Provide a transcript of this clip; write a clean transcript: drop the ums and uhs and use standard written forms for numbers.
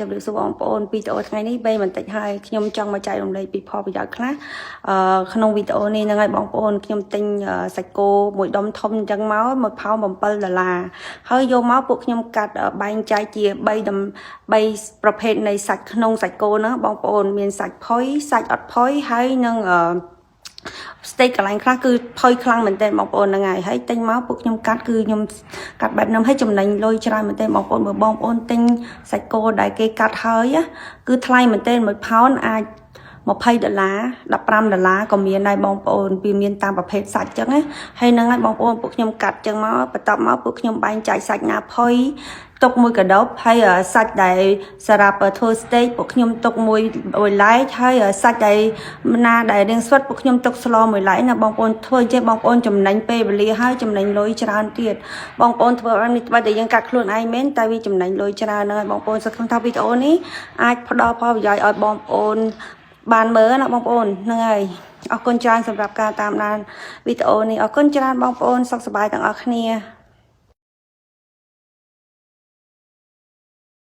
ជម្រាបសួរបងប្អូនវីដេអូថ្ងៃនេះវែងបន្តិចហើយខ្ញុំចង់មកចែករំលែកពីផលប្រយោជន៍ខ្លះក្នុងវីដេអូនេះហ្នឹងហើយបងប្អូនខ្ញុំទិញសាច់គោមួយដុំធំអញ្ចឹងមកមួយផោម7ដុល្លារហើយយកមកពួកខ្ញុំកាត់បែងចែកជា3ដុំ3ប្រភេទនៃសាច់ក្នុងសាច់គោហ្នឹងបងប្អូនមានសាច់ផុយសាច់អត់ផុយហើយនឹងsteak កន្លែងខ្លះគឺផុយខ្លាំងមែនទែនបងប្អូនហ្នឹងហើយហើយទិញមកពួកខ្ញុំកាត់គឺខ្ញុំកាត់បែបហ្នឹងហើយចំណេញលុយច្រើនមែនទែនបងប្អូនបើបងប្អូនទិញសាច់គោដែលគេកាត់ហើយគឺថ្លៃមែនទែន1ផោនអាច20ដុល្លារ15ដុល្លារក៏មានដែរបងប្អូនវាមានតាមប្រភេទសាច់ចឹងណាហើយហ្នឹងហើយបងប្អូនពួកខ្ញុំកាត់ចឹងមកបន្ទាប់មកពួកខ្ញុំបែងចែកសាច់ណាផុយទុកមួយកដបហើយសាច់ដែលសម្រាប់ធ្វើ steak ពួកខ្ញុំទុកមួយមួយឡែកហើយសាច់ដែលណាដែលរៀងស្វិតពួកខ្ញុំទុកស្លមួយឡែកណាបងប្អូនធ្វើចេះបងប្អូនចំណេញពេលវេលាហើយចំណេញលុយច្រើនទៀតបងប្អូនធ្វើនេះបើតែយើងកាត់ខ្លួនឯងមែនតែវាចំណេញលុយច្រើនហ្នឹងហើយបងប្អូនសង្ឃឹមថាវីដេអូនេះអាចផ្ដល់ផលប្រយោជន៍ឲ្យបងប្អូនបានមើលណាបងប្អូនហ្នឹងហើយអរគុណច្រើនសម្រាប់ការតាមដានវីដេអូនេះអរគុណច្រើនបងប្អូនសុខសប្បាយទាំងអស់គ្នា។